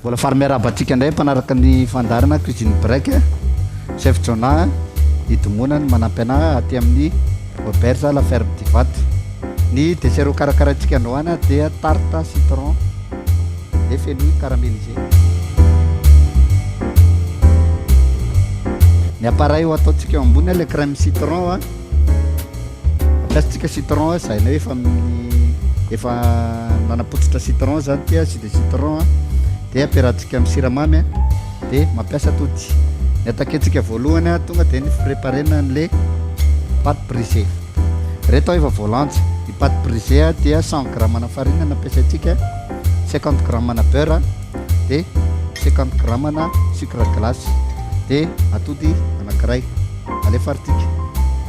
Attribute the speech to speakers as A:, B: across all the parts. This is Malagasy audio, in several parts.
A: Mbola faly miarahaba antsika indray mpanaraka ny fandaharana Cuisine Break. Chef Jonah Idomoana no manampy anah aty amin'ny Auberge La Ferme d'Ivato. Ny dessert ho karakaraintsika androany dia tarte citron et fenouil caramélisé. Ny appareil ho ataontsika eo ambony ilay crème citron. Ampiasantsika citron zainay efa amin'ny efa nanapotsitra citron zany ty jus de citron dia ampiarahantsika amin'ny siramamy dia mampiasa atody. Ny attaquer-ntsika voalohany tonga dia ny fipreparena an'le pâte brisée. Reto efa voalanja. Ny pâte brisée dia 100 grammes ana farine no ampiasaintsika, 50 grammes ana beurre dia 50 grammes ana sucre glace dia atody anankiray. Alefa ary tika.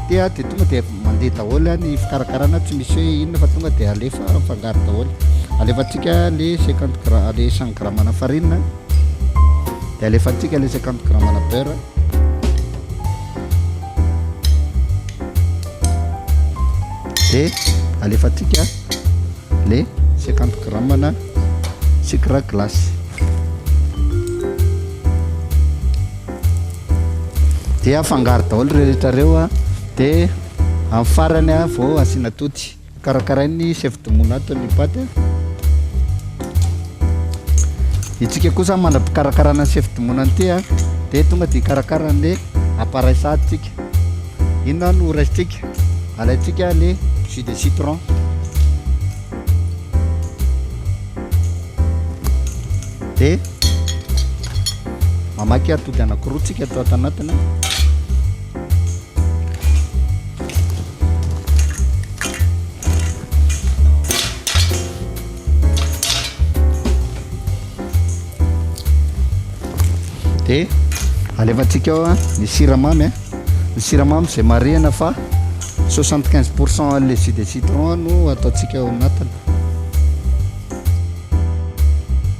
A: Tia dia tonga dia mandeha daholo ny fikarakarana tsy misy hoe inona fa tonga dia alefa mifangaro daholo. Alefantsika le 50 gra le 100 grammes ana farine dia alefantsika le 50 grammes ana beurre. Dia alefantsika le 50 grammes ana sucre glace. Dia afangaro daholo ireo rehetra ireo a, dia amin'ny farany a vao asiana atody. Karakarain'ny chef de mouna ato ny paty a. Itsika kosa mandra-pikarakarana ny chef de mouna an'ity a, dia tonga dia hikarakara an'le appareil sahady tsika. Inona no raisintsika? Alaintsika le jus de citron. Dia mamaky atody anankiroa tsika ato ato anatiny. Dia alefantsika ao ny siramamy a. Ny siramamy izay marihana fa 75 pourcent an'ilay jus de citron no ataontsika ao anatiny.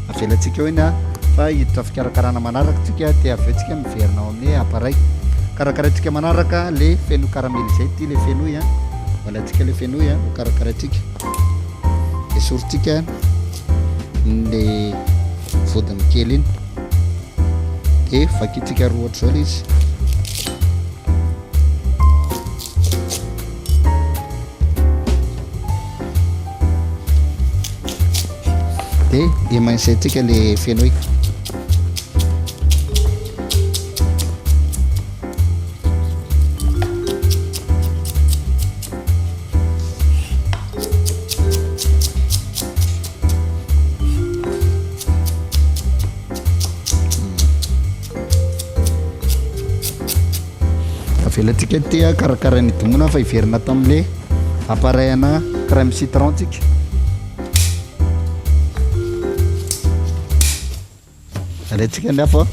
A: Avelantsika eo iny fa hiditra fikarakarana manaraka tsika dia avy eo tsika miverina ao amin'ny appareil. Karakaraintsika manaraka le fenouil caramélisé ity le fenouil a. Alaintsika le fenouil a ho karakaraintsika. Esorintsika le vodiny kely iny. Dia vakintsika roa ohatr'izao le izy. Dia émincer-tsika le fenouil. Avelantsika ity karakarain'ny domona fa hiverina ato amin'le appareil ana crème citron tsika. Alaintsika ny afo.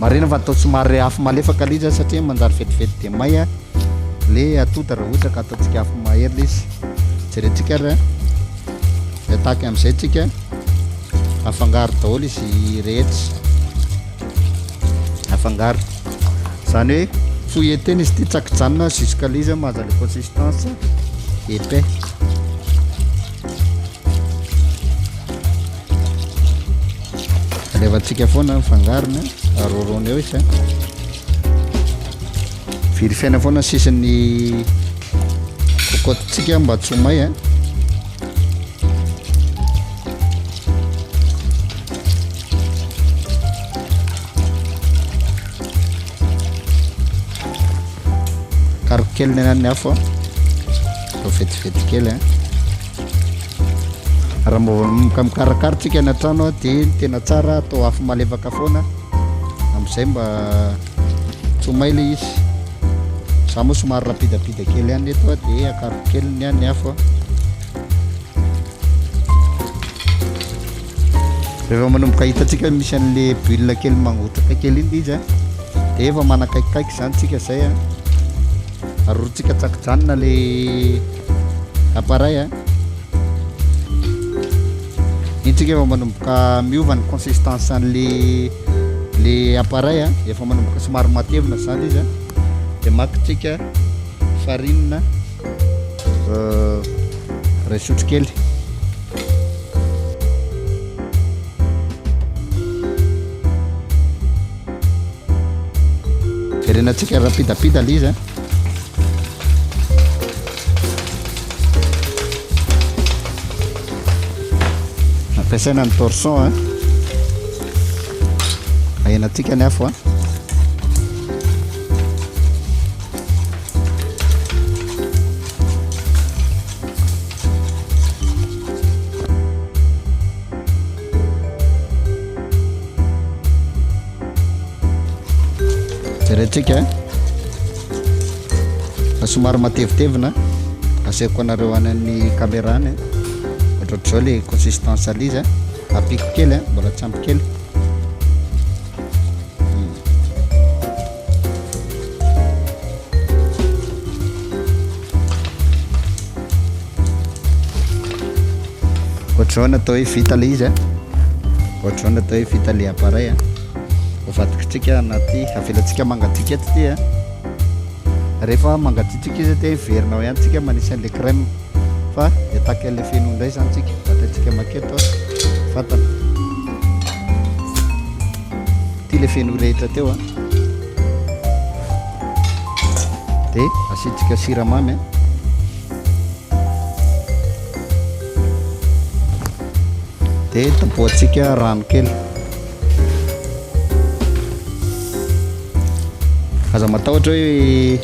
A: Marina fa atao somary afo malefaka ilay izy satria manjary vetivety dia may le atody raha ohatra ka ataontsika afo mahery ilay izy. Jerentsika ary miattaque amin'izay tsika. Afangaro daholo izy rehetra. Afangaro. Izany hoe fouilletena izy ity tsakijanona jusqu'à le izy mahazo le consistance épais. Alevantsika foana ny fangarony arorona eo izy. Vérifier-na foana ny sisin'ny cocotte-tsika mba tsy ho may. Karoky kely ny ny afo atao vetivety kely a. Raha mbo mikarakara tsika any an-trano dia ny tena tsara atao afo malefaka foana amin'izay mba tsy ho may ilay izy. Za moa somary rapidapida kely ihany eto dia akariko kely ny ny afo. Rehefa manomboka hitantsika hoe misy an'le bulle kely mangotraka kely iny izy a, dia efa manakaikikaiky izany tsika izay a. Arorontsika tsakijanona le appareil a. Iny tsika efa manomboka miova ny consistance an'le le appareil a, efa manomboka somary matevina izany izy a. Dia maka tsika farine iray sotrokely. Verenantsika rapidapida le izy a. Ampiasaina ny torchon a. Ahenantsika ny afo a. Jerentsika eh. Fa somary matevitevina. Asehoko anareo any amin'ny caméra any. Ohatrohatr'izao le consistance an'ilay izy. Ampiako kely, mbola tsy ampy kely. Ohatr'izao no atao hoe vita ilay izy a. Ohatr'izao no atao hoe vita ilay appareil a. Avadikitsika anaty, avelantsika mangatsiaka eto ity a. Rehefa mangatsiatsiaka izy dia miverina ao ihany tsika manisy an'ilay crème. Fa hi-attaque an'ilay feno indray izany tsika. Bataintsika maketo fatana. Ity ilay feno rehetra teo a. Dia asiantsika siramamy a. Dia tapohantsika rano kely. Aza matahotra hoe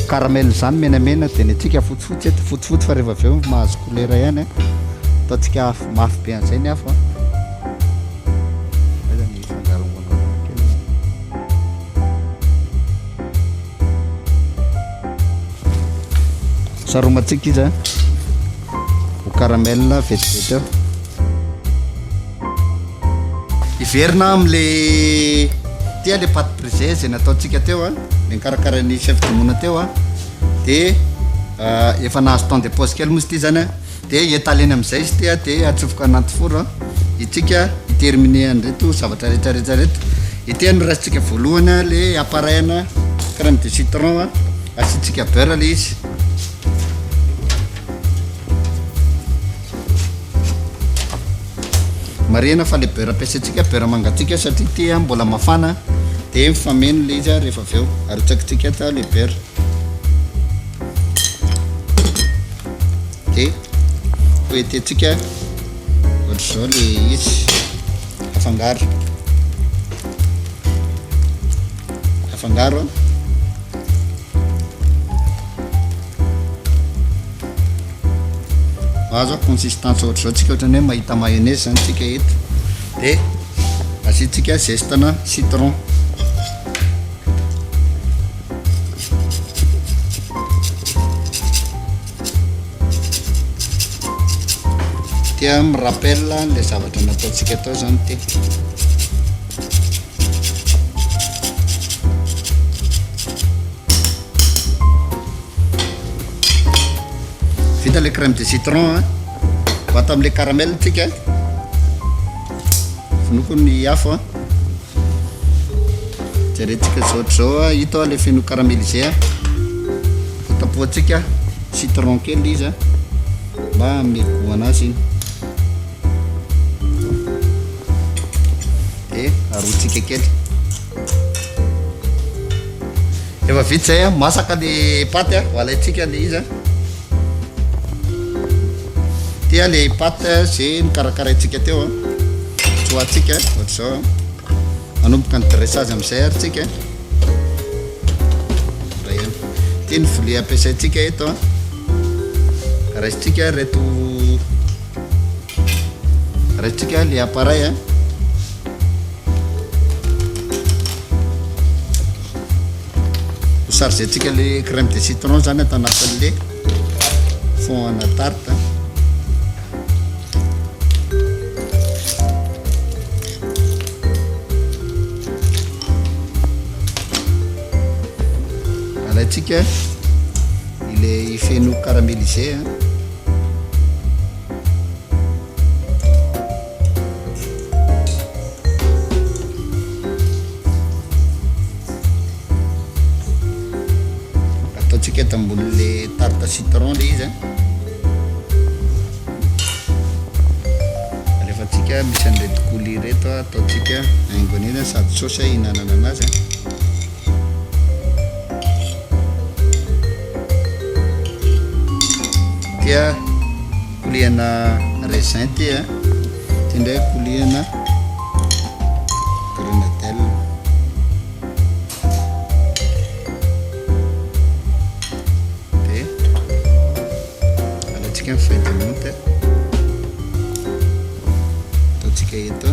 A: caramel izany menamena dia ny antsika fotsifotsy eto, fotsifotsy fa rehefa avy eo mahazo couleur ihany. Ataontsika afo mafy be an'izay ny afo. Aiza ny fangarongonarana kely. Saromantsika izy a. Ho caramel vetivety eo. Hiverina amin'le ty le pâte brisée izay nataontsika teo a, le nikarakarain'ny chef de mona teo a, de efa nahazo temps de pause kely moa izy ity zany a, de étaler-na amin'izay izy ity a, de atsofoka anaty four a, itsika hi-terminer an'ireto zavatra rehetra rehetra reto. Ity no raisintsika voalohany a, le appareil ana crème de citron a, asiantsika beurre le izy. Marihina fa le beurre ampiasaintsika beurre mangatsiaka satria ity a mbola mafana de mifameno le izy rehefa avy eo. Arotsakitsika ato le beurre. De fouettentsika ohatr'izao le izy afangaro. Afangaro. Azo consistance ohatr'izao tsika ohatran'ny hoe mahita mayonnaise zany tsika eto. De asiantsika zeste-na citron. Dia mi-rappel le zavatra nataontsika tao zany ty. Vita le crème de citron a. Vata am'le caramel tsika. Vonoiko ny afo a. Jerentsika zao ohatr'izao a, ito a le feno caramélisé a. Hotapohantsika citron kely izy a, mba hanome goût anazy iny. De arotsika kely. Efa vita zay a, masaka le paty a, ho alaintsika le izy a. Ty a le pâte zay nokarakaraintsika teo a, tsoahantsika ohatr'izao a. Manomboka ny dressage amin'izay ary tsika. Ray ihany. Ty ny volet ampiasaintsika eto a. Raisintsika reto raisintsika le appareil a. Ho charger-ntsika le crème de citron zany ato anatin'le fond ana tarte. Alaintsika ilay feno caramélisé a. Ataontsika eto ambonin'le tarte citron le izy a. Alefantsika misy an'ireto coulis ireto a, ataontsika haingony eny sady saosy hihinanana anazy a. Ty a coulis-na raisin ty a, ty indray coulis-na grenadelle. Dia alaintsika ny feuille de menthe, ataontsika eto,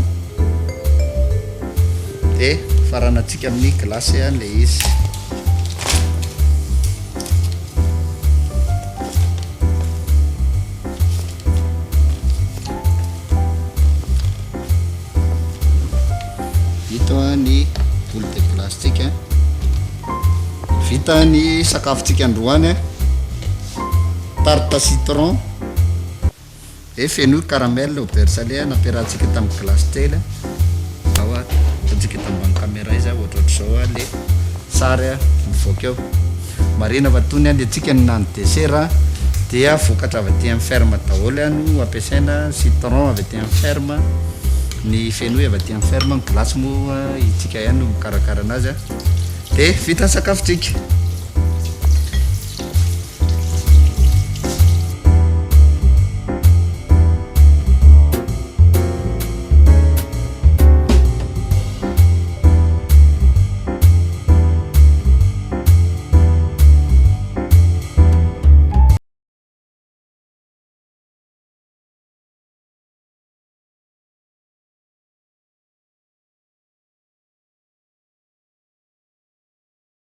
A: dia faranantsika amin'ny glace ilay izy. Ito ny boule de glace-tsika. Vita ny sakafontsika androany. Tarte citron et fenouil caramel au beurre salé nampiarahantsika tamin'ny glace kely. Ao ataontsika eto ambany caméra izy ohatrohatr'izao le sary mivoaka eo. Marihina fa tony ny antsika ny nano dessert dia vokatra avy aty amin'ny ferme daholo no ampiasaina, citron avy aty amin'ny ferme, ny fenouil avy aty amin'ny ferme, ny glace moa itsika ihany no mikarakara anazy dia vita ny sakafontsika.